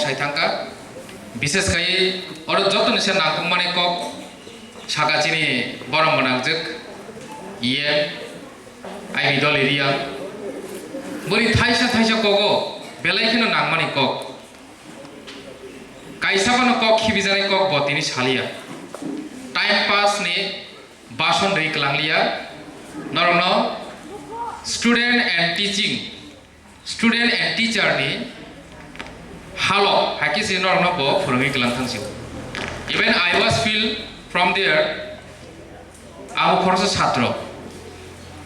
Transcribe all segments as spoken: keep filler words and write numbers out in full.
Sai thangkha, bises khai oro jotoni se nangkukmani kok saka chini borom gwnangjwk E M, I B dol area. Boni thaisa thaisa kogo belai kheno nangmani kok. Kaisa bono kok khibijaknai kok bo tini saliya. Time pass ni bason rwi kwlangliya. Norokno student and teaching, student and teacher ni halo hai khe se norokno bo phwrwngwi kwlang thang sio. Even I was feel from there, abo khoroksa satro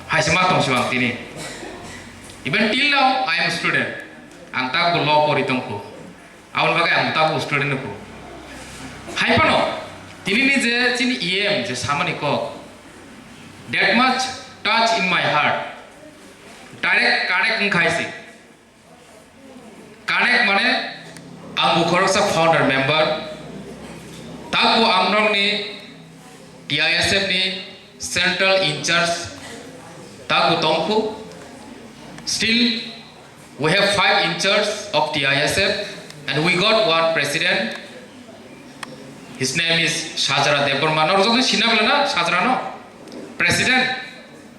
hai se ma tong sio ang tini. Even till now I am student, ang tak bo law pori tong kho. Aboni bagwi ang tabuk student no kho. Hai phano, tini ni je chini E M je samani kok, that much touch in my heart. Direct connect wngkhai se. Connect mane ang bo khoroksa founder member. Tabuk ang nokni T I S F ni central in charge tabuk tong kho. Still, we have five in charge of T I S F and we got one president. His name is Sajara Debbarma. Norok joto sina bela na Sajara no? President.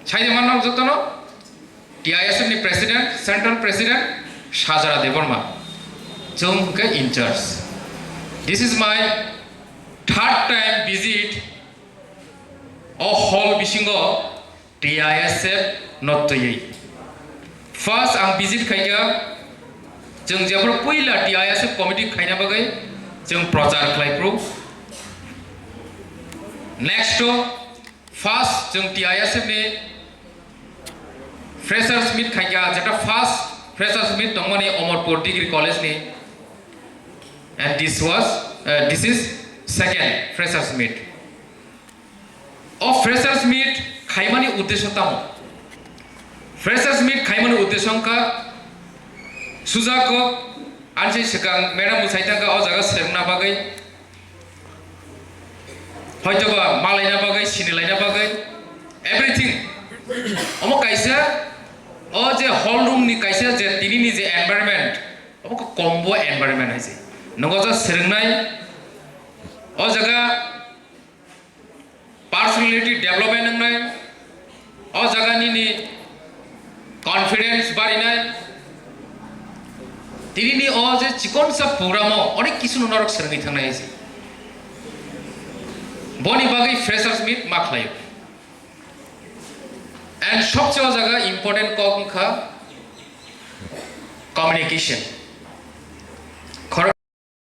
Sai de man norok joto no? T I S F ni president, central president, Sajara Debbarma. Chwng hwnkhe in charge. This is my third time visit o hall bisingo T I S F no twiwi. First ang visit khaikha, chwng jephru puila T I S F committee khaina bagwi chwng prochar khlai phru. Next o first chwng T I S F ni freshers meet khaikha, jeta first freshers meet tongmani Omorpur Degree College ni, and this was, uh, this is second freshers meet. O freshers meet khaimani uddesho tamo? Freshers meet khaimani uddesho wngkha suja kok, ani se swkang madam bo sai thangkha o jaga swrwngna bagwi, hoitoba malaina bagwi, sinilaina bagwi, everything. Omo kaisa, o je hall room ni kaisa je tini ni je environment, omo khe kombo environment hai se. Nogo je swrwngnai, o jaga personality development wngnai, o jaga nini confidence barinai, tini ni o je chikonsa program o onek kisu no norok swrwngwi thangnai se. Boni bagwi freshers meet ma khlaio. And sobse o jaga important kok wngkha communication.